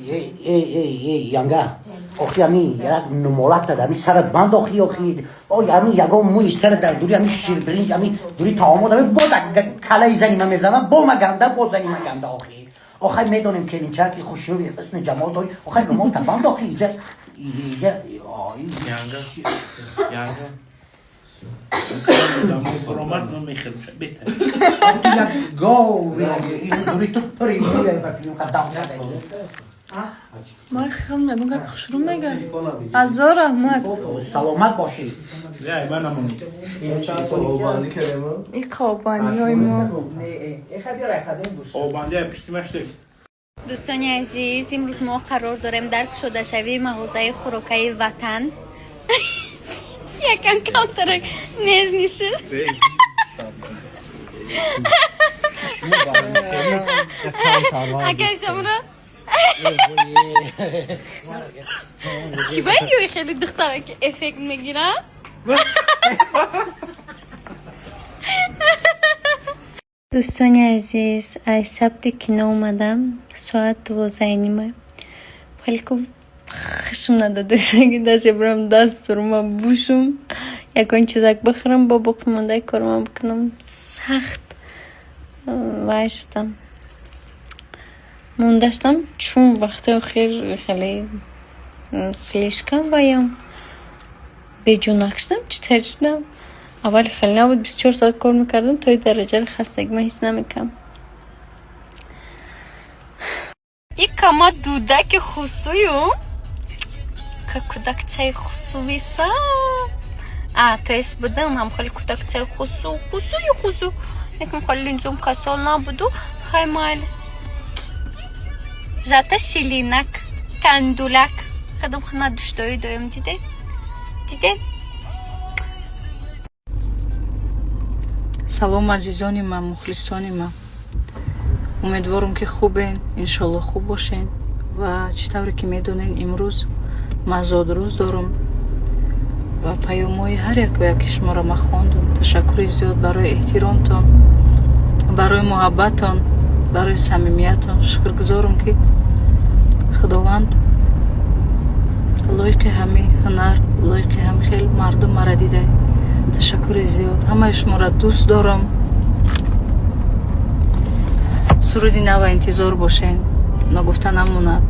Эй, янга, охи, ами як нумолата ами сарат банд, охи, охи, ой, ами ягон мӯи сарат дар дури ами ширбиринҷ, ами дури таомот, ами бо калаи зани ма мезанам, бо ма ганда, бо зани ма ганда, охи. Охай, медонем, келинчаки хушрӯи, ҳусни ҷамол дори, охай, румолта банд, охи, иҷа иҷа. Янга. Янга. Баромад намехӯрм. Беҳтар. Як гов дури ту пури мӯи ба филм қадам кардагӣ. Ман хел мегум, гапи хушрӯ мега. Ҳазор раҳмат. Саломат бошӣ. Я, ман намонам. И қобандиҳои мо. Обанди пишти маштик. Дӯстони азиз, имрӯз мо қарор дорем дар кушодашавии мағозаи хӯрокаи «Ватан». Якам камтарак нежный шуд. Акай шамра, чӣ ба ёи хеле духтараки эффект мегирад? Дӯстони азиз, аз сабти кино омадам, соат 12:30. Хеле хушм надодасаги даже бирам дастурма бушум, ягон чизак бихӯрам, бо боқимондаи корма бикунам. Сахт вай шудам, монда шудам, чун вақти охир хеле слишком ваям беҷонак шудам. Чӣ тар шудам? Аввали хеле набуд, 24 соат кор мекардам, то и дараҷаро хастагӣ ман ҳис намекардам. И кама дудаки хусую, ка кӯдакчаи хусувиса, а то есть будам ҳам хеле кӯдакчаи хусу, хусуи хусу, якм хеле линзум касол набуду. Хай, майлис, зата шилинак кандулак кадом хна душтои доем. Диде, диде. Салом, азизони ман, мухлисони ман, умедворам, ки хубен, иншолло хуб бошен. Ва чӣ тавре ки медонен, имрӯз ман зодрӯз дорам ва паёмҳои ҳар яку яки шуморо ман хондум. Ташаккури зиёд барои эҳтиромтон, барои муҳаббатон, барои самимиятон. Шукргузорам, ки Худованд лоиқи ҳами ҳунар, лоиқи ҳами хел мардум мара дидай. Ташаккури зиёд, ҳамаи шуморо дӯст дорам. Суруди нава интизор бошен, ногуфта намонад,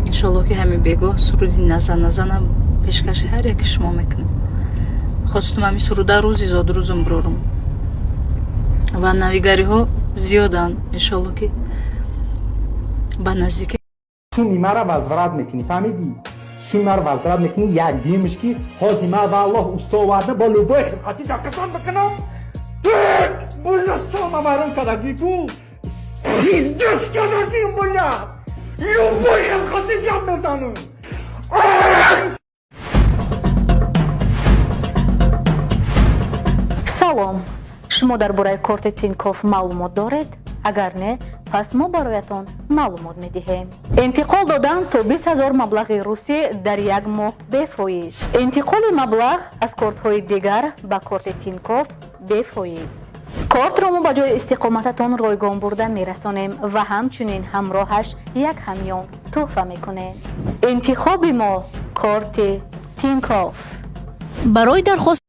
иншолло, ки ҳами бегоҳ суруди «Наза назана» пешкаши ҳар яки шумо мекунам. Хостум ҳами суруда рӯзи зодрӯзам бирорам ва навигариҳо зиёданд, иншолло, ки ба наздикӣ. Суми мара возврат мекунӣ, фаҳмидӣ? Суми мара возврат мекунӣ. Як димш ки ҳози ма, валлоҳ, усто оварда, бо любой хидмати дақиқан бикунам. Буля, сома вайрон кардагӣ ку, пиздец кардагим, буля, любой хидмати гап мезанам. Салом, шумо дар бораи корти Тинкоф маълумот доред? Агар не, пас мо бароятон маълумот медиҳем. Интиқол додан то 20 000 маблағи русӣ дар як моҳ бефоиз, интиқоли маблағ аз кортҳои дигар ба корти Тинкоф бефоиз. Кортро мо ба ҷои истиқомататон ройгон бурда мерасонем ва ҳамчунин ҳамроҳаш як ҳамён тӯҳфа мекунем. Интихоби мо корти Тинкоф. Барои дархост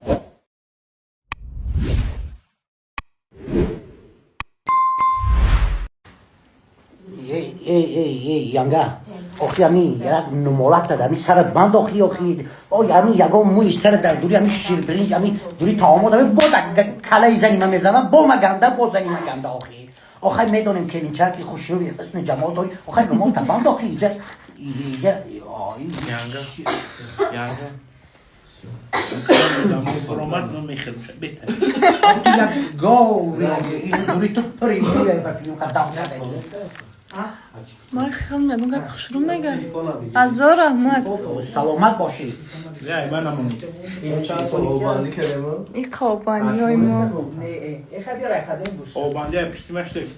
Эй, янга, охи, ами як нумолата ами сарат банд, охи, охи, ой, ами ягон мӯи сарат дар дури ами ширбиринҷ, ами дури таомот, ами бо калаи зани ма мезанам, бо ма ганда, бо зани ма ганда, охи. Охай, медонем, келинчаки хушрӯи, ҳусни ҷамол дори, охай, румолта банд, охи, иҷа иҷа. Янга. Янга. Баромад намехӯрм. Беҳтар. Як гов дури ту пури мӯи ба филм қадам кардагӣ. Ман хел мегум, гапи хушрӯ мега. Ҳазор раҳмат. Саломат бошӣ. Я, ман намонам. И қобандиҳои мо. Обанди пишти маштик.